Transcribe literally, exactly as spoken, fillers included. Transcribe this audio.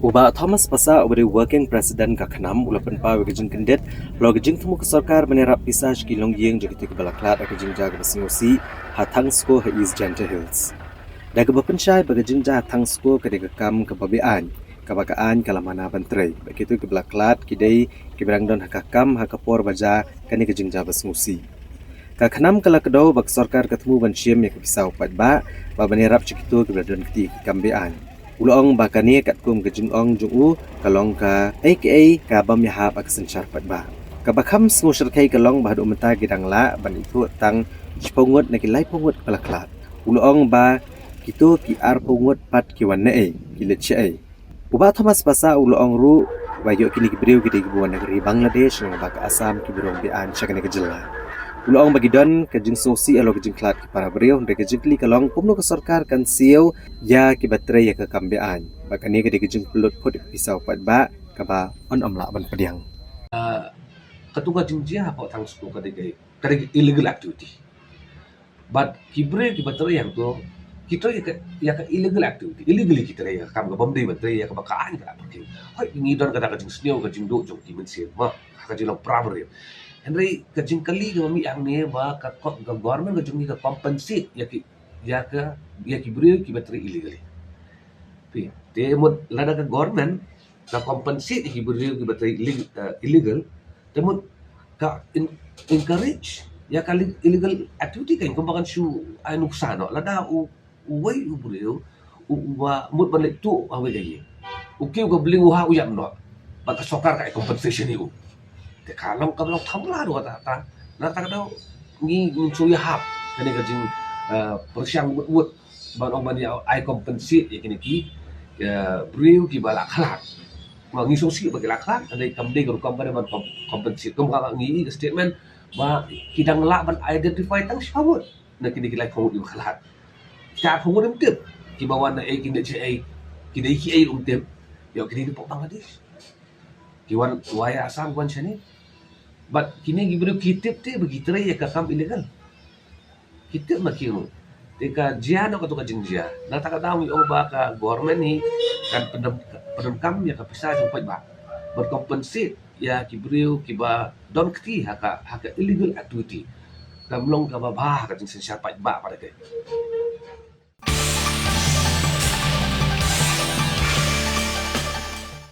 U Bah Thomas Passah, uba dei u Working President ka KHNAM, u la pynpaw ïa ka jingkyndit halor ka jingthmu ka sorkar ban ïarap pisa sha ki longïing jong kito kiba la khlad ha ka jingjia kaba sngewsih ha Thangsko ha East Jaintia Hills. Da kaba pynshai ba ka jingjia ha Thangsko ka dei ka kam kaba be-aiñ, kaba ka aiñ ka la mana ban trei, ba kito kiba la khlad ki dei kiba dang don ha ka kam ha ka por ba jia kane ka jingjia ba sngewsih. Ka KHNAM ka la kdew ba ka sorkar ka thmu ban shim ïa ka pisa u paidbah bad ban ïarap sha kito kiba la don kti ha ki kam be-aiñ. U la ong ba kane katkum ka jingong jong u ka long kaei kaei ka bym ïahap ha ka synshar paidbah. Kaba kham sngewshyrkhei ka long ba haduh mynta ki dang lah ban ithuh tang shiphew ngut na ki laiphew ngut kiba la khlad. U la ong ba kito ki arphew ngut pat ki wan naei, ki leit shaei. U Bah Thomas Passah u la ong ruh ba ïoh kine ki briew ki dei kiba wan na ka ri Bangladesh lane ba ka Assam, kiba rung be-aiñ sha kane ka jylla. U la ong ba ki don ka jingsngewsih halor ka jingkhlad ki para briew, hynrei ka jingkylli ka long kumno ka sorkar kan siew ïa kiba trei ïa ka kam be-aiñ. Ba kane ka dei ka jingpynlut phut ïa ka pisa u paidbah kaba yn ym lah ban pdiang. Ah, katu ka jingjia hapoh Thangsko ka dei ka, ka dei ka illegal activity. Bad ki briew kiba trei hangto ki trei ïa ka, ïa ka illegal activity. Illegally ki trei ïa ka kam kaba ym dei ban trei, ïa kaba ka aiñ ka la pyrkhing. Hooid, ngi don kata ka jingsniew, ka jingduh jong ki mynsiem, ma, ha ka jinglong para briew. Hynrei ka jingkylli kaba mih hangne ba ka ko-, ka government ka jong ngi ka compensate ïa ki, ïa ka, ïa ki briew kiba trei illegally. Phi, te mut lada ka government ka compensate ïa ki briew kiba trei illeg-, eh, illegal, te mut ka en-, encourage ïa ka li-, illegal activity, kan kumba kan shu ai nuksan noh. Lada u, uwei u briew u, uba mut ban leit tuh ha uwei ka ïing, u kiew ka bling, u hap, u ïap noh, bad ka sorkar ka ai compensation ïa u. Te ka long, ka long thamla ruh kata, kata. Na kata ka daw ngi, ngin shu ïahap kane ka jing, eh, pyrshang wut wut ban ong ban ïa ai compensate ïa kine ki, eh, briew kiba la khlad. Ma, ngi sngewsih ba ki la khlad, hynrei kam dei ka rukom ba dei ban com-, compensate. Kum ka ngi ïohi ka statement ba ki dang lah ban identify tang shiphew ngut na kine ki laiphew ngut kiba khlad. Ki arphew ngut ym tip kiba wan naei, ki dei shaei, ki dei kiei ym tip. Ïoh, kine ki dei hapoh Bangladesh. Ki wan wai Assam, ki wan shane. Bad kine ki briew ki tip te ba ki trei ïa ka kam illegal. Ki tip ma ki ruh. Te ka jia noh katu ka jingjia. Na kata ka daw ngi ong ba ka government hi kan pyndonkam, pyndonkam ïa ka pisa jong paidbah ban compensate ïa ki briew kiba don kti ha ka, ha ka illegal activity. Kam long kaba bha ha ka jingsynshar paidbah pat.